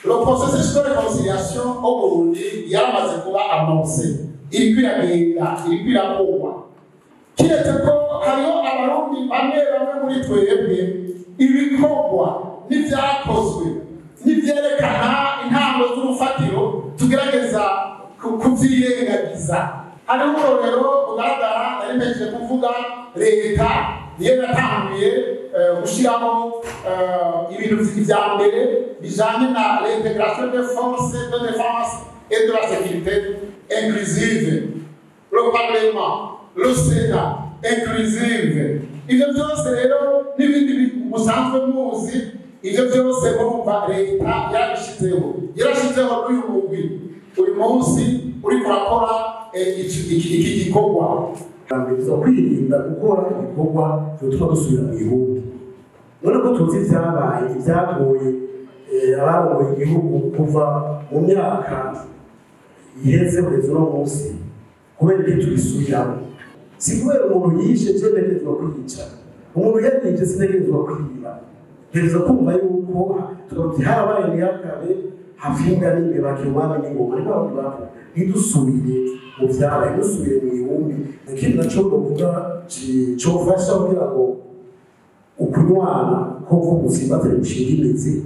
Le processus de réconciliation au Burundi yaramaze kuba amorcé, iriko iragenda, iriko irakorwa, kiretse ko hariho Abarundi bamwe bamwe muri twebwe ibikorwa n'ivyakozwe n'ivyerekana intango z'urufatiro tugerageza kuvyirengagiza. Hariho uburorero bugaragara nari mpejeje kuvuga: leta niyo yatanguye gushyiraho ibintu vya mbere bijanye na l'intégration des forces de défense et de la sécurité inclusive, le parlement, le sénat inclusive. Ivyo byose rero n'ibindi musanzwe muzi, ivyo byose murumva leta yarabishizeho, yarashizeho n'uyu mugwi uyu munsi uriko urakora iki gikorwa. Tuza kwirinda gukora ibikorwa byotuma dusubira mu ihumbi. None ko tuzi ibyabaye, ibyagoye abarongoye igihugu kuva mu myaka iheze kugeza uno munsi, kubera iki tubisubiramo? Si kubera umuntu yishe je ntegerezwa kwica, umuntu yarije sintegerezwa kwiba. Ntegerezwa kumva yuko tukavuga harabaye ntihakabe hafinga n'imbeba umwami n'ingoma, niko abarundi bavuga. Ntidusubire mu vyabaye, ntidusubire mu ihumbi. Ikindi naco novuga cofasha kugira ngo ukunywana koko gusimbatire, gushinga imizi,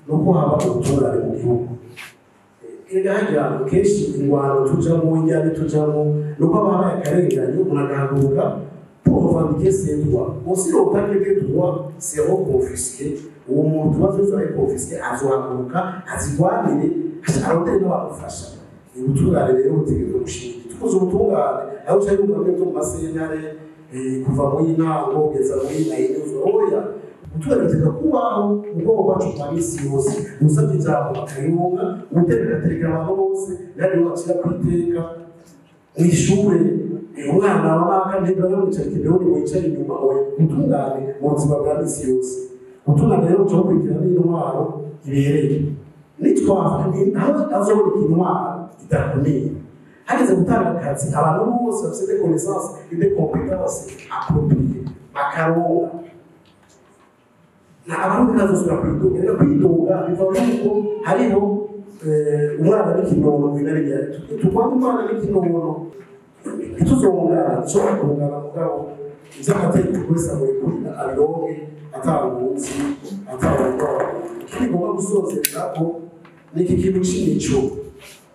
nuko haba ubutungane mu gihugu. Erega harya kenshi ingwano tujamo, injyane tujamo, nuko haba habaye akarengane, umuntu agahaguruka pour revendiquer ses droits. Aussi longtemps que des droits seront confisqués, uwo muntu tuba tuzi ari confisqué azohaguruka azigwanire, arondere n'abamufasha. Ubutungane rero butegerezwa gushinga. Tukoze ubutungane, aho uca yumva bimwe byo mu masentare, kuva mu y'intango kugeza mu y'inahinyuzwa, oya. Ubutungane butegerezwa kubaho mu bwoko bwacu bwa misi yose. Usabye ijambo bakarironka, uwutereka agaterekera abantu bose, ntihagire uwo bacira ku iteka. Mw'ishure umwana wa naka ntibari bamwicarika imbere, undi wicaye inyuma, oya. Ubutungane mu buzima bwa misi yose. Ubutungane rero buca bukurikira n'intwaro ibereye. Nitwava aho azoboneka intwaro idakomeye, hageze gutanga akazi, abantu bose bafite des connaissances et des compétences appropriées bakaronka, na Abarundi ntazosubira kwidoga. Rero kwidoga biva yuko hariho umwana n'ikinono binarya. Turwanye umwana n'ikinono, ntituzongana, dushobora kungana, mugabo ivy'amategeko wese amurekurira abironke atangunzi atangwa. Ikindi ngomba gusozererako ni iki kintu c'imico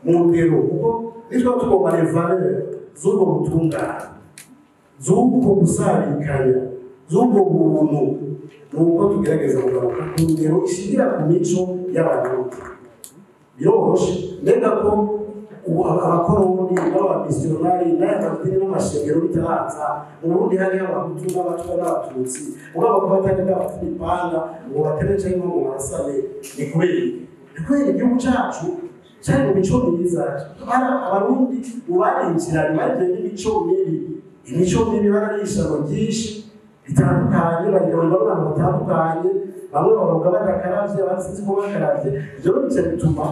mu ndero, kuko nitwa tugomba les valeurs z'ubwo butungane, z'ubwo gusabikanya, z'ubwo buntu, ni uko tugerageza kugaruka ku ndero ishingira ku mico y'Abarundi. Biroroshe. Mbega ko ubu abakoroni n'abamisiyonari n'amadini n'amashengero bitaraza mu Burundi, hariho Abahutu n'Abatwa n'Abatutsi, mugabo ko batari bafite imipanga ngo batere canke ngo barasane, ni kubera iki? Ni kubera igihugu cacu cari mu mico myiza. Abarundi ubu barinjiranye, barinjiranye n'imico mibi, imico mibi, bararishano ryinshi bitandukanye, barigaburirwa n'abantu batandukanye, bamwe baroga badakaravye, abandi sinzi ko bakaravye. Ivyo rero bica bituma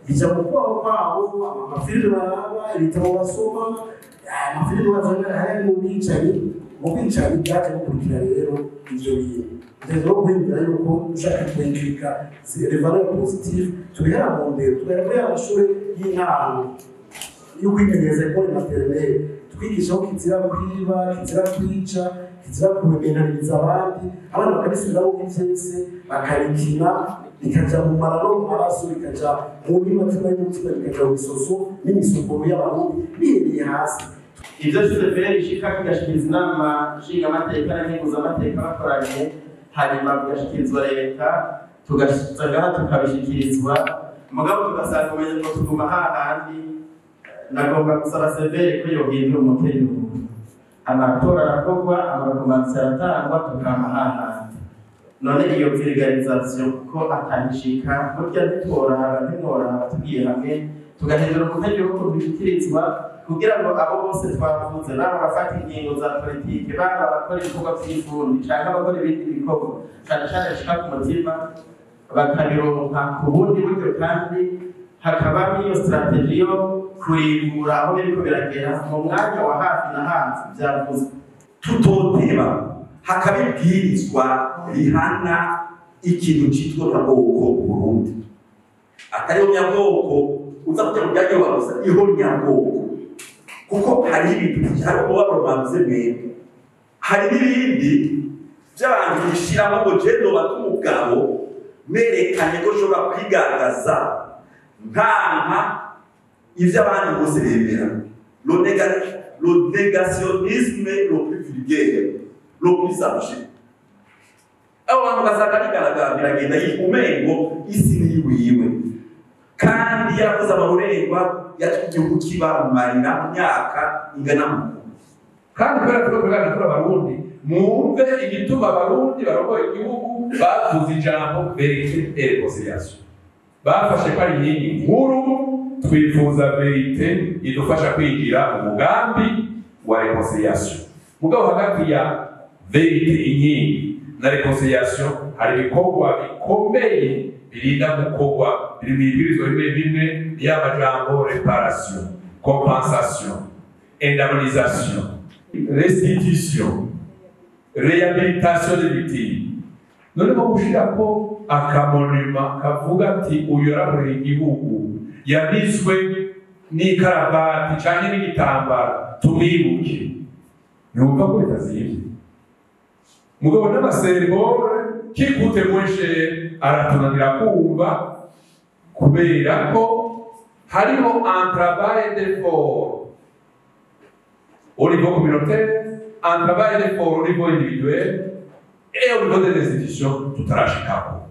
bija mu kubaho kwabo, amafilime baraba, ibitabo basoma, amafilime bazana hari mu bwicanyi byaje gukurikira. Rero ivyo bintu rero kwiyumvira yuko ushaka kwinjika les valeurs positives, tubihera mu ndero, tugahera kuri ya mashuri y'intango yo kwimenyereza, école maternelle, twigisha ko kizira kwiba, kizira kwica, kizira kumenyereza abandi. Abana bakabisubiramo nk'ivyese, bakabikina, bikaja mu mara no mu maraso, bikaja mu mitima y'umutima, bikaja mu misoso n'imisokoro y'Abarundi bihereye hasi. Ibyo CVR ishika kigashikiriza Inama Nshingamateka n'Nkenguzamateka bakoranye, hanyuma bigashikirizwa leta, tugashikiza ngaha tukabishikirizwa, mugabo tugasanga umenye ngo tuguma hahandi. Nagomba gusaba CVR ko yohindura umukenyuro. Amatora arakorwa, ama recommandations aratangwa, tukama hahandi. None iyo vulgarisation ko atahishika, burya ntitworaba, ntimworaba tugiye hamwe tugahindura umukenyuro ko bishyikirizwa, kugira ngo abo bose twavuze, baba abafata ingingo za politike, baba abakora ibikorwa vy'ifundi canke abakora ibindi bikorwa cane cane bishika ku mutima, bakabironka ku bundi buryo, kandi hakaba n'iyo stratégie yo kurimbura aho biriko biragera mu mwanya wa hafi na hafi vyavuzwe. Tutoteba hakaba ibwirizwa rihana ikintu citwa bwoko mu Burundi. Atari ihonyabwoko uza kujya mu byagiye gusa, ihonyabwoko, kuko hari ibintu, hari umubabaro mwavuze mwebwe, hari n'ibindi by'abantu bishiramo ngo je noba umugabo nerekanye ko nshobora kwigaragaza nkanka ivyo abandi bose bemera, le négationnisme le plus vulgaire, le plus abject. Abo bantu basanga bigaragara, biragenda umengo isi ni iwiwe, kandi yarakoze amarorerwa yatumye igihugu kibamarira mu myaka ingana mu Kandi kubera turiko turaganira turi Abarundi, mwumve igituma Abarundi barongoye igihugu bavuze ijambo vérité et réconciliation, bafashe ko ari inkingi nkuru. Twifuza vérité idufasha kwinjira mu mugambi wa réconciliation. Mugabo hagati ya vérité inkingi na réconciliation hari ibikorwa bikomeye birinda gukorwa, biri mu ibwirizwa bimwe bimwe y'amajambo réparation, compensation, indemnisation, restitution, réhabilitation des victimes. None mu gushirako akamonima kavuga ati uyu yarakoreye igihugu, yanizwe n'ikaravati canke n'igitambara, tumwibuke, ntiwumva ko bitazimvye? Mugabo n'amaserivore kikute mweshe aratunanira kumva, kubera ko hariho un travail d'effort au niveau communautaire, un travail d'effort au niveau individuel et au niveau des institutions tutarashikako.